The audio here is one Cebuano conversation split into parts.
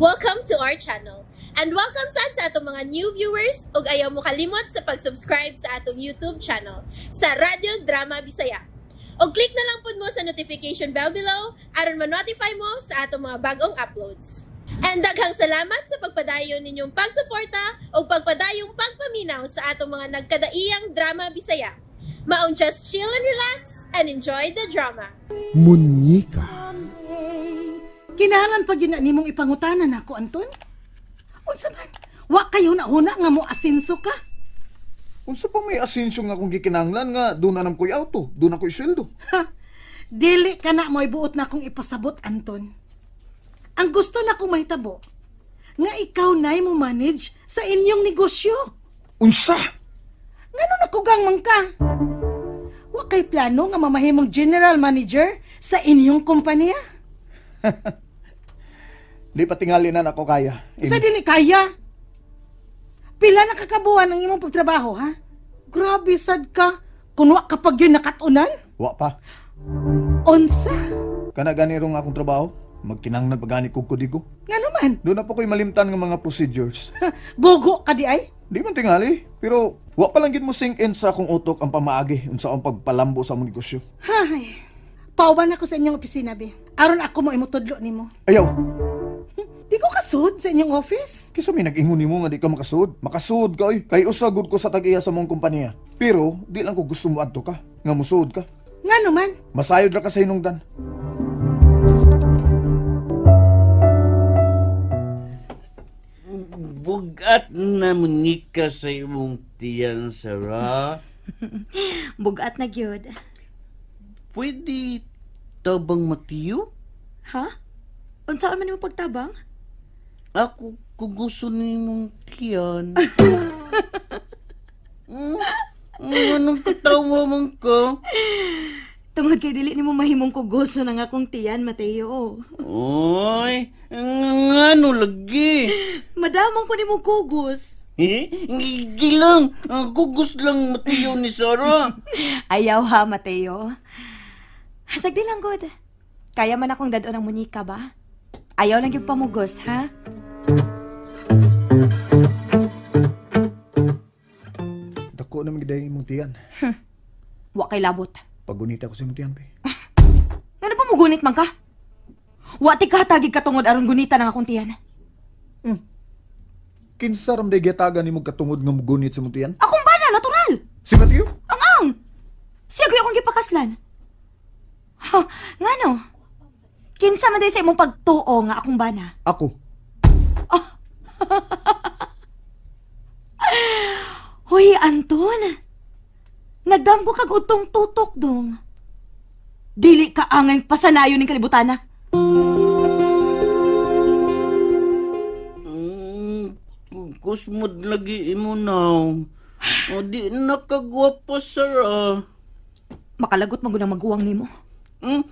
Welcome to our channel. And welcome sad sa atong mga new viewers ug ayaw mo kalimot sa pag-subscribe sa atong YouTube channel sa Radyo Drama Bisaya. Og click na lang pud mo sa notification bell below aron ma-notify mo sa atong mga bagong uploads. And daghang salamat sa pagpadayon ninyong pagsuporta ug pagpadayong pagpaminaw sa atong mga nagkadaiyang drama Bisaya. Maong just chill and relax and enjoy the drama. Munyika. Kinahanglan pa gyud na nimong ipangutana nako, Anton. Unsa man? Wa kayo na huna nga mo asenso ka? Unsa pa may asensyo nga akong gikinahanglan nga doon na ko'y auto, doon na ko'y sweldo. Ha? Dili ka na mo'y buot na akong ipasabot, Anton. Ang gusto na kong mahitabo, nga ikaw na'y mo manage sa inyong negosyo. Unsa? Ngano nakugang man ka? Wa kay plano nga mamahimong general manager sa inyong kompanya? Di pa tingali na nako kaya. Sa dili kaya? Pila na kakabuhan ang imong pagtrabaho, ha? Grabe sad ka. Kun wa ka pag yun nakatunan? Wa pa. Unsa? Kana gani rong akong trabaho, magkinahanglan pa gani kog kodigo. Ngano man? Doon na po ko'y malimtan nga mga procedures. Bugo ka di ay? Di man tingali, pero wa pa lang gid mo sink in sa akong utok ang pamaagi unsa ang pagpalambo sa among negosyo. Hay. Pauban ako sa inyong opisina, be. Aron ako mo imutudlo nimo. Ayaw. Di ko kasud sa inyong office. Kisa may nag-ingon nimo nga di ka makasud. Makasud ka oy. Kay usa gud ko sa tag-iya sa mong kompanya. Pero di lang ko gusto mo adto ka, nga musud ka. Ngano man? Masayod ra ka sa hinungdan. Bugat na munika sa imong tiyan, Sarah. Bugat na gyud. Pwede tabang Mateo? Ha? Unsaon man nimo pagtabang? Ako kung gusto nimong tiyan. Anong katawa man ka? Tungod kay dili nimo mahimong kuguso ng akong tiyan, Mateo. Oy, ngano lagi? Madamong ko nimo kugos. Eh? Gilang, kugos lang Mateo ni Sarah. Ayaw ha, Mateo. Hasag di lang good. Kaya man akong dadon ang munika ba? Ayaw lang yung pamugos, ha? Dako na magiday imong tiyan. Wa kay labot. Pagunita ko sa imong tiyan, be. Ngano pa mugunit man ka? Wa ti kahatagig katungod aron gunita ng akong tiyan. Kinsa ram day gihatagan nimo katungod nga mugunit sa imong tiyan? Akong bana, natural. Si Mateo? Ang-ang. Siya gyud akong gipakaslan. Ha, ngano? Kinsa man day sa imong pagtuo nga akong bana? Ako. Oh. Hoy, Anton. Nagdamgo kag utong tutok dong. Dili ka angay pasanayon ning kalibutana. Kusmod lagi imo now. O di nakagwapa, Sarah. Makalagot man gud ang maguwang nimo.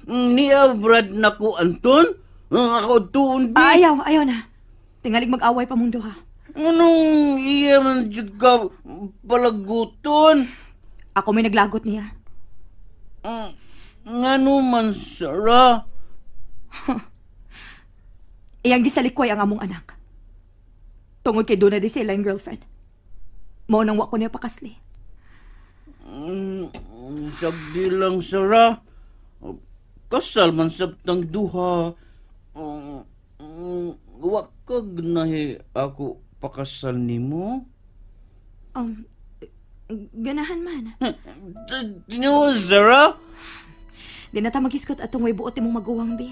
Niya brad nako, Anton. Ako tuon di. Ayaw, ayaw na. Tingalig mag-away pa mong duha. Anong iya man jud ka palaguton? Ako may naglagot niya. Ngano man, Sarah? Iyang gisalikway ang among anak. Tungod kay doon na di sila yung girlfriend. Mao nang wa ko niya pakasli. Sagdi lang, Sarah. Kasal man sabtang duha. Wa kag nahi ako pakasal nimo? Ganahan man. Tinuod, Sarah? Di na ta magiskot atong way buot imong maguwang, bi.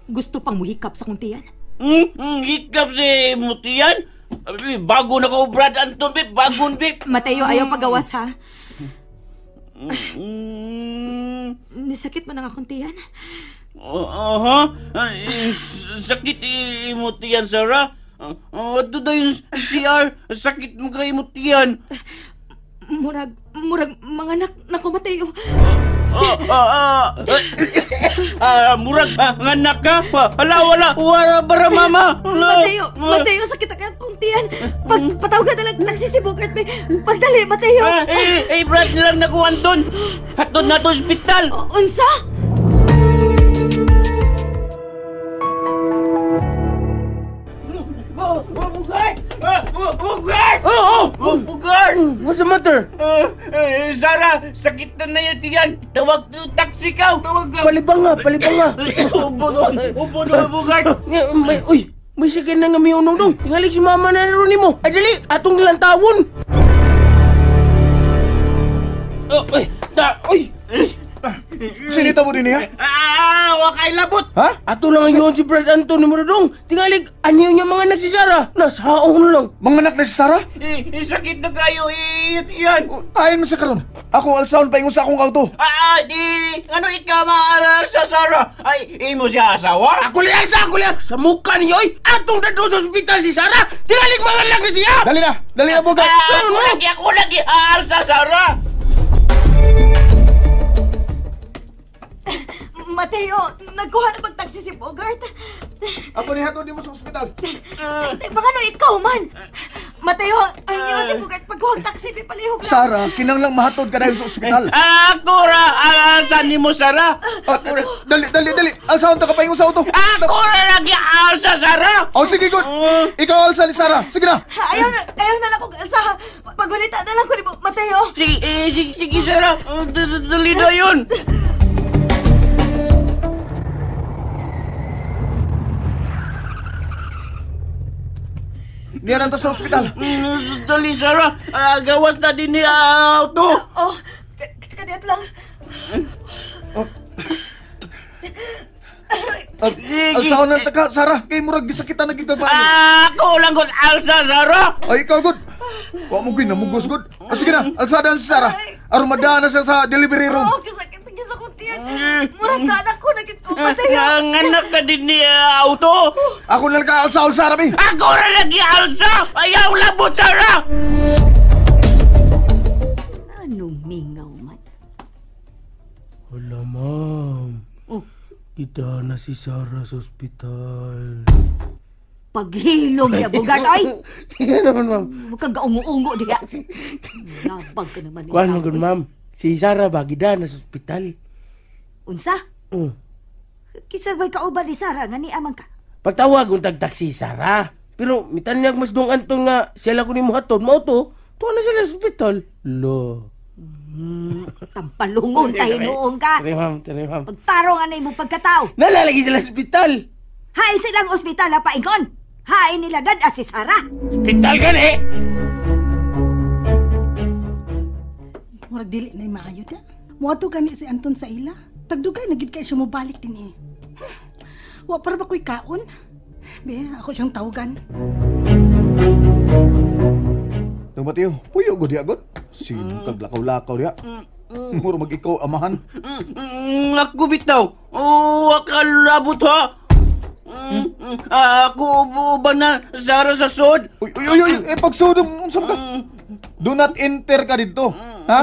Gusto pang muhikap sa kong tiyan. Hikap si imong tiyan? Bago na ko, Brad Anton, bi. Bagon, bi. Mateo, ayaw pagawas, ha? Nisakit man ang akong tiyan. Aha? Sakit imo tiyan, Sarah? Ato daw yung CR. Sakit mo kay imo tiyan. Murag mga anak nako, Mateo. Murag anak ka? Hala, wala. Wala bara, mama. Mateo, Mateo, sakit ang akong tiyan. Pagpatawag ka na lang, nagsisibog at may pagdali, Mateo. Brad lang nakuha, Anton. Hatod na to ospital. Unsa? Oh, Bugart! What's the matter? Sarah, sakit na na yung tiyan. Tawag taxi ka. Tawag ka. Palibang nga, palibang nga. Upo na, Bugart. Uy, may sakit na nga may unong dong. Tingalik si mama na naroon mo. Ay, dali, atong lantawon. Oh, ay, da, uy. Sinita mo din niya? Ah, wakay labot. Ha? Ato lang ang yun si Brad Anton ni Dong. Tingalik, ano yung mga anak si Sarah? Nasaon lang. Mga anak na si Sarah? Sakit na kayo, yan. Ayon mo sa karon. Akong alsaon paingon sa akong auto. Di, ano ikaw maala sa Sarah? Ay, imo siya asawa? Ako liya sa, ako liya. Sa mukha niyo, oy. Atong dadto sa ospital si Sarah. Tingalik mga anak na siya. Dali na, Bugart. Ako lagi, alsa Sarah. Mateo, nagkuha na pag-taxi si Bogart. Ako ni hatod mo sa ospital. Baka no, ikaw man. Mateo, ayaw si Bogart pagkuha taxi, palihog lang. Sarah, kinanglang mahatod ka dahil sa ospital. Ako ra, alsa ni mo, Sarah. Dali. Alsaon ta ka paingon sa auto. Ako ra lagi alsa, Sarah. Oh, sige, good. Ikaw alsa ni Sarah. Sige na. Ayaw na lang kong alsa. Pagulita na lang ko ni Mateo. Sige, Sarah. Dali na yun. Niya nanta sa ospital. Dali, Sarah. Gawas na din ni auto. Oh, kadiyot lang. Alsaon na ka, Sarah. Kay murag gisakitan na gigagmayo. Ako lang gud alsa, Sarah. Ay, ikaw gud. Wa mo ginamugos gud. Sige na, alsadaan si Sarah. Aron madaan na siya sa delivery room. Oh, kasakit na sa tiyan. Murag ka anak ko, nagit ko Mateo. Ang anak ka din ni auto. Ako lang ka alsaon, Sarah, bi. Ako ra lagi alsa. Ayaw labot, Sarah. Anong mingaw man? Wala, ma'am. Oh. Kita na si Sarah sa ospital. Paghilom niya, Bugart. Ay! Yan naman, ma'am. Huwag kang gaungo-ungo diya. Nabag ka naman. Kuan mo, good, ma'am. Si Sarah ba, gida na sa ospital. Unsa? Kisar ba'y kauban ni Sarah nga niamang ka? Pagtawag kong tag-taxi, Sarah. Pero mitanyag mas dong Anton nga siya lang ko ni Muhaton. Mauto, tuwa na sila sa ospital. Lo. Tampalungon tayo noong ka. Tari, ma'am. Tari, ma'am. Pagtarong anay mong pagkatao. Nalalagi sila sa ospital. Hain silang ospital na paingon. Hain nila dad si Sarah. Ospital ka ni! Murag dili na maayo da. Muadto gani si Anton sa ila. Tagdugay na gid kay siya mobalik din eh. Wa para ba ko'y kaon? Be, ako siyang tawagan. Dong Mateo, puyo gud diha gud. Sino kag lakaw-lakaw diha? Mura mag ikaw amahan. Ako bitaw. Oh, akalabot ha. Ako ba na Sarah sa sod? Uy, uy, uy, eh pagsudong unsa ka? Do not enter ka dito. Ha?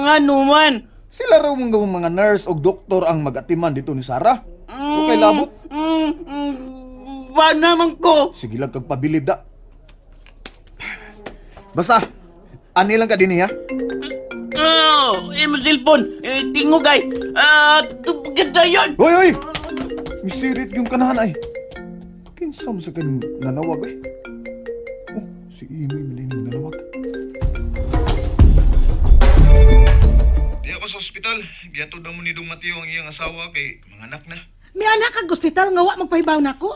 Ano man? Sila raw mga nurse o doktor ang mag-atiman dito ni Sarah. Okay, labot. Ba naman ko? Sige lang kag pabilib da. Basta, ani lang ka din ha? Oh, imo cellphone. Tingog ay. Ganda yun. Hoy, hoy! Misirit yung kanahan ay. Kinsa mo sa kanyang nanawag ay. Oh, si Amy man nanawag. Di ako sa ospital. Giatod na mo ni Dong Mateo ang iyang asawa kay mga anak na. May anak kag ospital nga wa magpahibaw nako.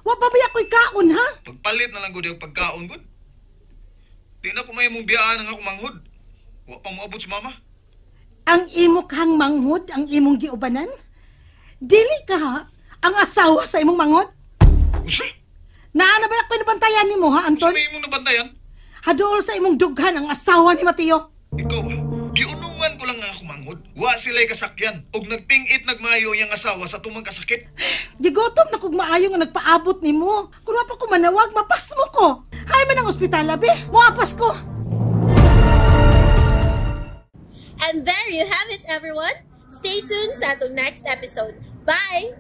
Wa pa ba ako'y kaon ha? Pagpalit na lang gud ang pagkaon gud. Di na ko may mong biyaan ang akong manghod. Wa pa moabot si mama. Ang imo kang manghod, ang imong giubanan? Dili ka ha, ang asawa sa imong manghod? Unsa? Naa na ba ako'y nabantayan nimo ha, Anton? Unsa may imong nabantayan? Haduol sa imong dughan ang asawa ni Mateo. Ikaw ba? Giunungan ko lang ang akong manghod. Wa sila'y kasakyan. Og nagpingit nagmayo iyang asawa sa tumang kasakit. Gigutom na kog maayo nga nagpaabot nimo. Kun wa pa ko manawag, mapasmo ko. Hay man ang ospital, abi. Moapas ko. And there you have it, everyone. Stay tuned sa atong next episode. Bye!